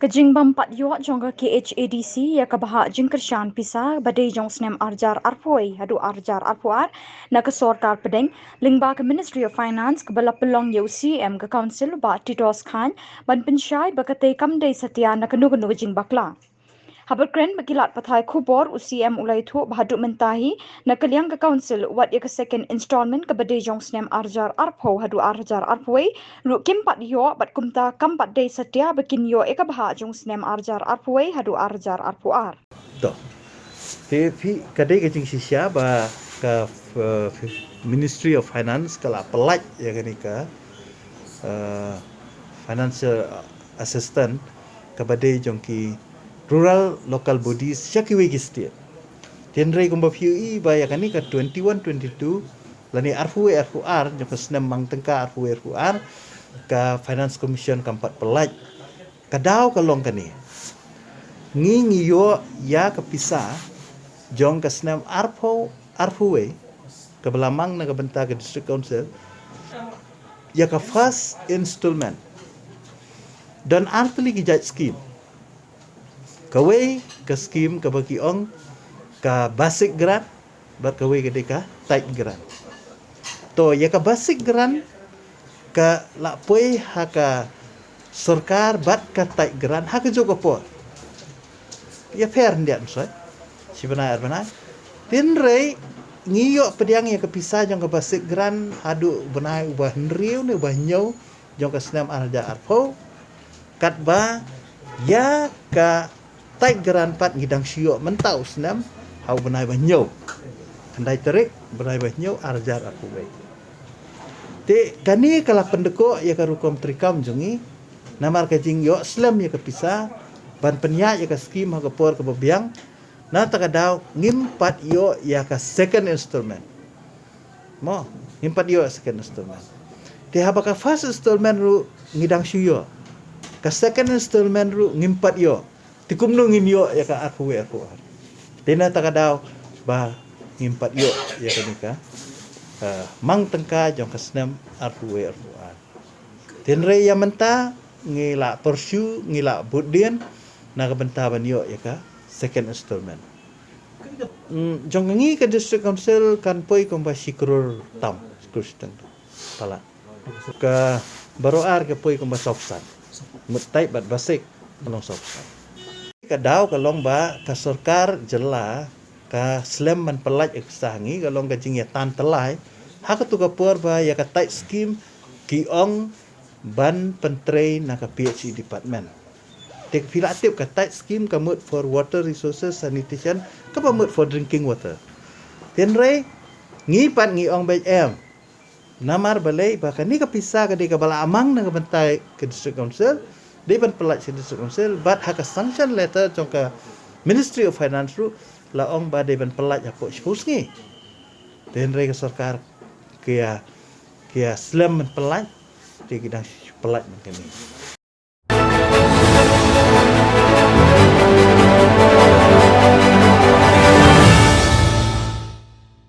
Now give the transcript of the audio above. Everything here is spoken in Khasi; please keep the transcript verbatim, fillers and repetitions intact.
Jingbym pat ïoh jong ka K H A D C ïa ka bhah jingkyrshan pisa ba dei jong snem arjar arphew haduh arjar arphew ar na ka sorkar pdeng, lyngba ka Ministry of Finance kaba la pynlong ïa u C M ka Council Bah Titos Chyne ban pynshai ba katei kam dei satia na kano kano ka jingbakla. Haba kren bad ki lad pathai khubor, u C M u la ïathuh ba haduh mynta hi na ka liang ka Council wat ïa ka second installment kaba dei jong snem arjar arphew haduh arjar arphew ruh kim pat ïoh, bad kumta kam pat dei satia ba kin ïoh ïa ka bhah jong snem arjar arphew haduh arjar arphew ar. To. Te phi, ka dei ka jingshisha ba ka, uh, Ministry of Finance ka la pynlait ïa kane ka, uh, financial assistance kaba dei jong ki rural local bodies sha kiwei ki state. Hynrei kumba phi ïohi ba ïa kane ka twenty-one twenty-two lane arphew arphew ar, jong ka snem mang tyngka arphew arphew ar, ka Finance Commission kam pat pynlait. Ka daw ka long kane. Ngi ngi ïoh ïa ka pisa jong ka snem arphew arphew kaba la mang na ka bynta ka District Council, ïa ka first installment. Don artylli ki jait skim. Kawei ka skim kaba ki ong ka basic grant, bad kawei ka dei ka tied grant. To, ïa ka basic grant ka la poi ha ka sorkar bad ka tied grant ha kajuh ka por. Ïa pher ndiat msoi. Shi bnai ar bnai. Hynrei ngi ïoh pdiang ïa ka pisa jong ka basic grant haduh bnai uba hynriew ne uba hynñiew jong ka snem arhajar arphew. Katba ïa ka tied grant pat ngi dang shu ïoh mynta u snem ha u bnai ba hynñiew. Khyndai tarik bnai ba hynñiew arhajar arphew. Te kane ka la pyndkoh ïa ka rukom treikam jong ngi. Namar ka jingïoh slem ïa ka pisa ban pynïaid ïa ka skim ha ka por kaba biang. Na kata ka daw ngim pat ïoh ïa ka second installment. Mo, ngim pat ïoh second installment. Te haba ka first installment ruh ngi dang shu ïoh. Ka second installment ruh ngim pat ïoh. Te kumno ngin ïoh ïa ka arphew arphew ar. Te na kata ka daw ba ngim pat ïoh ïa kane ka, uh, mang tyngka jong ka snem arphew arphew ar. Hynrei ïa mynta ngi la pursue, ngi la bud dien na ka bynta ban ïoh ïa ka second installment. Mm, jong ka ngi ka District Council kan poi kumba shi klur tam, shi klur shiteng tam. Palat. Ka baroh ar ka poi kumba saw phew san. Mut tied bad basic ka long saw phew san. Ka daw ka long ba ka sorkar jylla ka slem ban pynlait ïa ka pisa ha ngi, ka long ka jingïatan tyllai. Ha katu ka por ba ïa ka tied skim ki ong ban pyntrei na ka P H E department. Te phi la tip ka tied skim ka mut for water resources, sanitation, kaba mut for drinking water. Hynrei ngi pat ngi ong beit em. Namar balei ba kane ka pisa ka dei kaba la amang na ka bynta ka District Council, dei ban pynlait sha District Council, bad ha ka sanction letter jong ka Ministry of Finance ruh la ong ba dei ban pynlait hapoh shiphew sngi. Te hynrei ka sorkar ka ïa, ka ïa slem ban pynlait, te ki dang shu pynlait man kane.